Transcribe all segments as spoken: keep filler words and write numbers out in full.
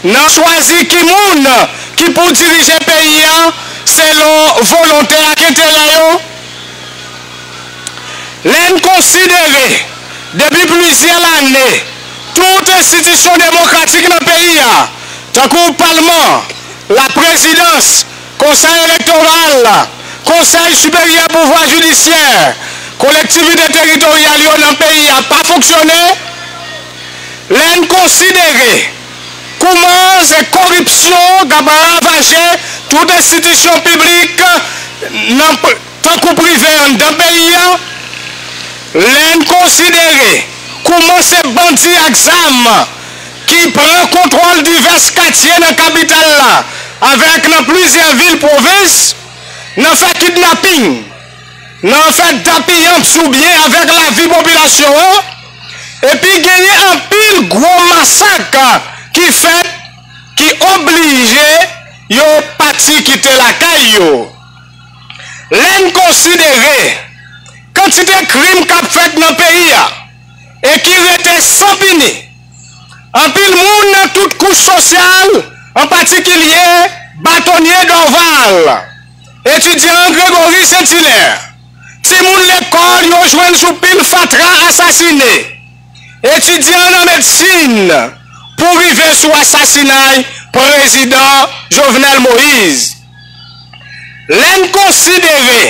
Nan chwazi ki moun ki pou dirije peyi a selon volonte ak enterè yo. Lè n konsidere, depi plizyè lane, tout enstitisyon demokratik nan peyi a, tankou palman, laprezidans, konsèy elektoral, konsèy siperyè pouvwa jidisyè, kolektivite teritoryal yo nan peyi a pa fonksyone, lè n konsidere kouman se koripsyon k ap ravaje tout enstitisyon piblik nan tankou prive anndan peyi a, lè n konsidere kouman se bandi ak zam ki pran kontwòl divès katye nan kapital la avèk nan plizyè vil pwovens, nan fè kidnaping, nan fè dappiyanp sou byen avèk lavi popilasyon an, epi genyen anpil gwo masak ki fèt ki oblije yo pati kite lakay yo. Lè n konsidere kantite krim k ap fèt nan peyi a e ki rete san pini, anpil moun nan tout kouch sosyal, an patikilye batonye Dorval, etidyan Gregory Saint-Hilaire, timoun lekòl yo jwenn sou pil fatra asasine, etidyan nan medsin pou rive sou asasinay prezidan Jovenel Moïse. Lè n konsidere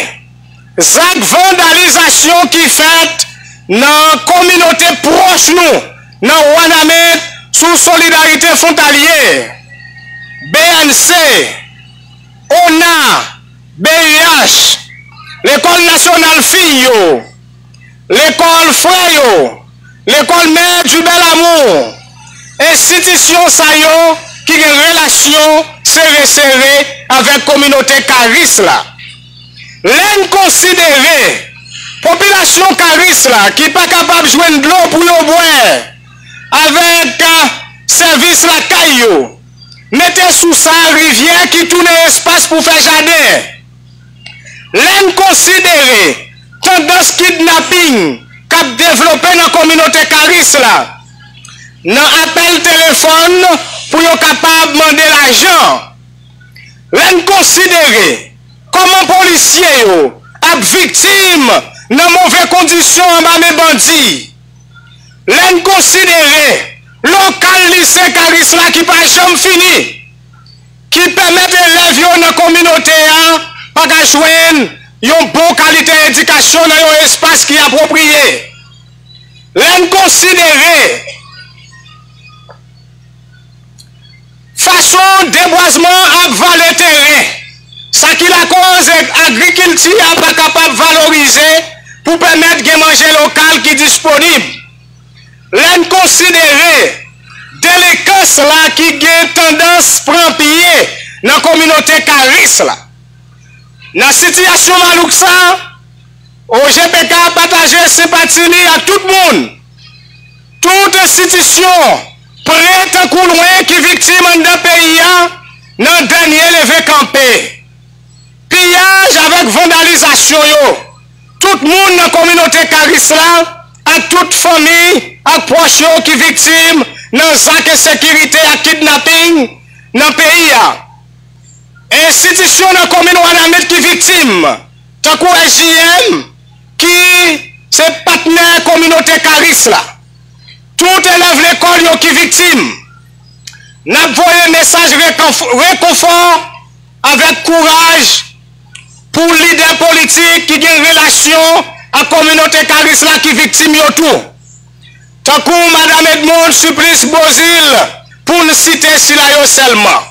zak vandalizasyon ki fèt nan kominote pwòch nou nan Wanament sou Solidarite Fwontalye, B N C, ona, B U H, Lekòl Nasyonal Fi yo, Lekòl Frè yo, Lekòl Mè di Bèl Amou, enstitisyon sa yo ki gen relasyon sere sere avèk kominote Karis la. Lè n konsidere popilasyon Karis la ki pa kapab jwenn dlo pou yo bwè avèk sèvis lakay yo, mete sou sa rivyè ki tounen espas pou fè jaden. Lè n konsidere tandans kidnaping k ap devlope nan kominote Karis la, nan apèl telefòn pou yo kapab mande lajan, lè n konsidere kòman polisye yo ap viktim nan move kondisyon anba men bandi, lè n konsidere lokal lise Karis la ki pa janm fini, ki pèmèt elèv yo nan kominote a pa ka jwenn yon bon kalite edikasyon nan yon espas ki apwopriye. Lè n konsidere fason debwazman ap vale teren, sa ki lakòz agrikilti a pa kapab valorize pou pèmèt gen manje lokal ki disponib. Lè n konsidere delikans la ki gen tandans pran pye nan kominote Karis la. Nan sitiyasyon malouk sa, O J P K pataje senpati li ak tout moun, tout enstitisyon, pre tankou lwen, ki viktim anndan peyi a nan dènye leve kanpe. Piyaj avèk vandalizasyon yo, tout moun nan kominote Karis la ak tout fanmi ak pwòch yo ki viktim nan zak ensekirite ak kidnaping nan peyi a. Enstitisyon nan komin Wanament ki viktim, tankou S J M, ki se patnè kominote Karis la. Tout elèv lekòl yo ki viktim. N ap voye mesaj rekonf-, rekonfò avèk kouraj pou lidè politik ki gen relasyon ak kominote Karis la ki viktim yo tou, tankou Madanm Edmonde Supplice Beauzile, pou n site sila yo sèlman.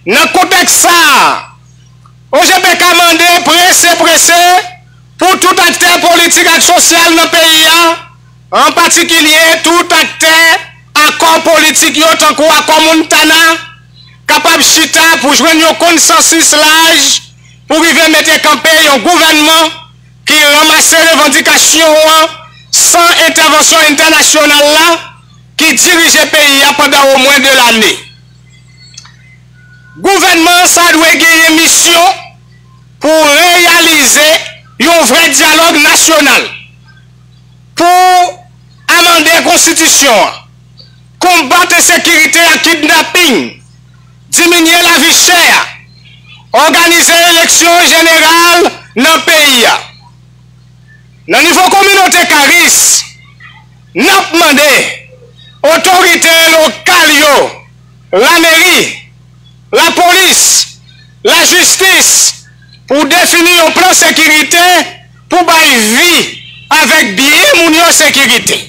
Nan kontèks sa a, O J P K mande prese prese pou tout aktè politik ak sosyal nan peyi a, an patikilye tout aktè akò politik yo, tankou akò Montana, kapab chita pou jwenn yon konsansis laj pou rive mete kanpe yon gouvènman ki ranmase revandikasyon an san entèvansyon entènasyonal la ki dirije peyi a pandan omwen de lane. Gouvènman sa dwe genyen misyon pou reyalize yon vrè dyalòg nasyonal, pou amande konstitisyon an, konbat ensekirite ak kidnaping, diminye lavi chè a, òganize eleksyon jeneral nan peyi a. Nan nivo kominote Karis, n ap mande otorite lokal yo, lameri, lapolis, lajistis pou defini yon plan sekirite pou bay vi avèk byen moun yo sekirite.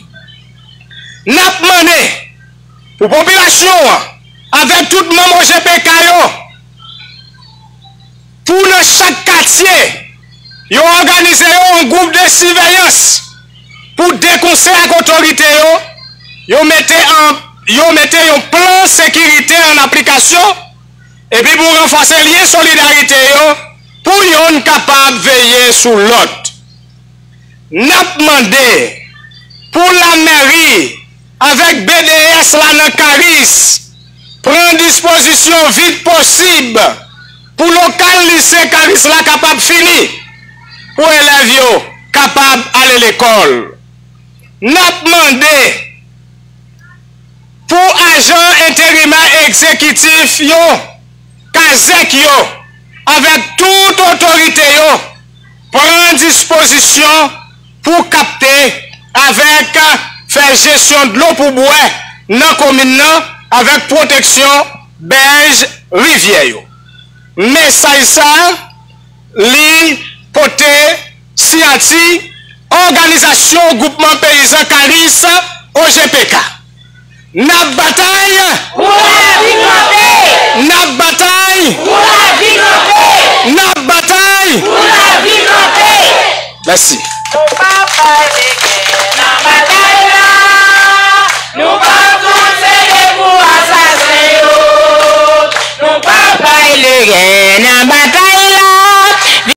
N ap mande pou popilasyon an avèk tout manm O J P K yo pou nan chak katye yo òganize yo an gwoup de siveyans pou dekonse ak otorite yo, yo mete an, yo mete yon plan sekirite an aplikasyon epi pou ranfòse lyen solidarite yo pou yonn kapab veye sou lòt. N ap mande pou lameri avèk B D S la nan Karis pran dispozisyon vit posib pou lokal lise Karis la kapab fini, pou elèv yo kapab ale lekòl. N ap mande pou ajan enterimè egzekitif yo, kazèk yo, avèk tout otorite yo, pran dispozisyon pou kapte avèk fè jesyon dlo pou bwè nan komin nan avèk pwoteksyon bèj rivyè yo. Mesaj sa a, li pote siyati Òganizasyon Gwoupman Peyizan Karis, O J P K. N ap batay! Pou lavi kanpe! N ap batay! Pou lavi kanpe! N ap batay! Pou lavi kanpe! Mèsi. Nou pa pale